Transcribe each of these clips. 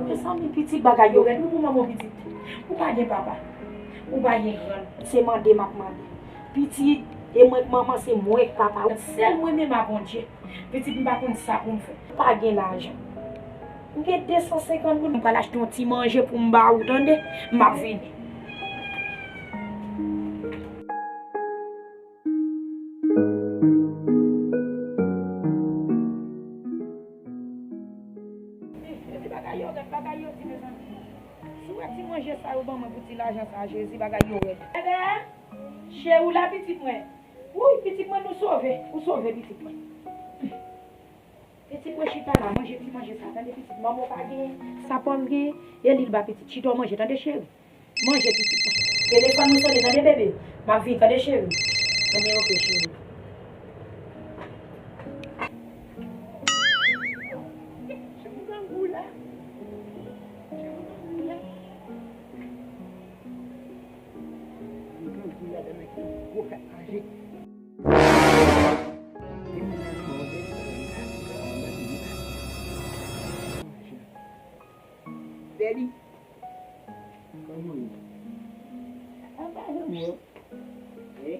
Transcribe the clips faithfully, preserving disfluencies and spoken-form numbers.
Mezanmi, pitit, bagay yo rèd wi pou manman pitit. Ou pa gen papa. Ou pa gen grann. Se mande m ap mande. Pitit, e mwen k manman, se mwen k papa. Sèl mwen menm a Bondye. Pitit, m pa konn sa pou m fè. Pa gen lajan. M gen de san senkant goud. M pral achte yon ti manje pou m ba ou, tande? M ap vini. Epi bagay yo rèd, bagay yo di, mezanmi. Si w wè ti manje sa yo ban mwen pou ti lajan sa, Jezi, bagay yo rèd. Bebe, cheri, w la, pitit mwen. Wouy, pitit mwen, nou sove. Ou sove, pitit mwen. Pitit mwen, chita la, manje ti manje sa, tande, pitit. Manman w pa gen, sa pa m gen, e li l ba pitit. Chita w manje, tande, cheri. Manje, pitit mwen. Telefòn mwen sonnen, tande, bebe. M ap vin, tande, cheri. Tande, oke, cheri. Jan m grangou la. Jan m grangou la. M grangou la, dèmen ki gwo fèt manje. Bèli. Kòman w ye? Anba zanmi yo. Wi.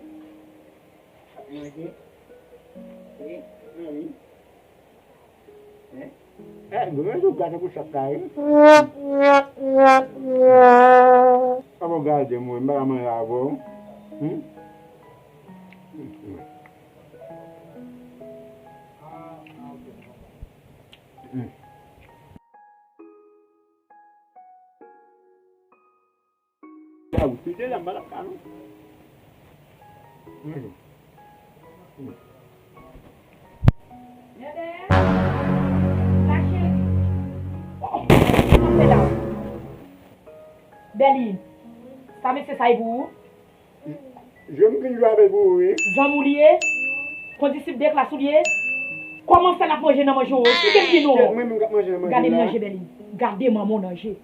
Ap manje. Wi, zanmi. Wi. Eh, gwo manje w gate pou chak la, wi. Sa pou gade mwen, m pa ka manje avè w. Hmm? Hmm. Sa ou kite la, m pa t ap ka non. Bebe, la cheri. Oh, sa fè la. Bèli, sa mesye sa e pou ou? Je m vin jwe avè l pou ou, wi. Zanmi w li ye? Kondisip de klas ou li ye? Kòman fè l ap manje nan manje w? Esplike m byen non. Kèt mwen menm k ap manje nan manje la. Gade m nan je, Bèli. Gade manman w nan je.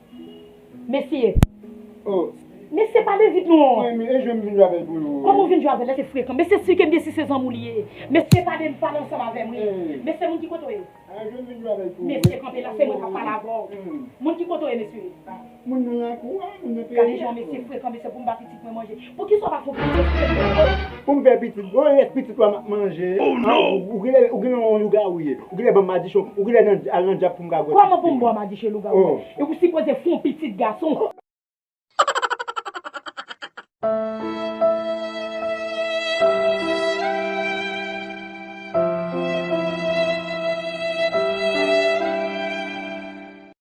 Mesye. Oh. Mesye, pale vit non. Mwen, e je m vin jwe avè l pou ou, wi. Kòman w vin jwe avè l? Mesye frekan. Mesye, si ke m di si se zanmi w li ye. Mesye, pale, pale ansanm avè m, wi. Mesye, moun ki kote w ye? Mesye, kanpe la, se mwen k ap pale avè w. Moun ki kote w ye, mesye? Moun nan lakou a, moun nan peyi a. Gade jan mesye frekan, mesye, pou m ba pitit mwen manje. Poukisa w pa fè yon pitit? Pou m fè pitit, bon, rès pitit ou a m ap manje. Oh, non! Ou, ou genlè, ou genlè yon lougawou ye. Ou genlè ban m madichon, ou genlè nan, al nan dyab pou m ka gwè pitit mwen. Kòman pou m ba w madichon lougawou? Oh. E ou sipoze fè yon pitit gason.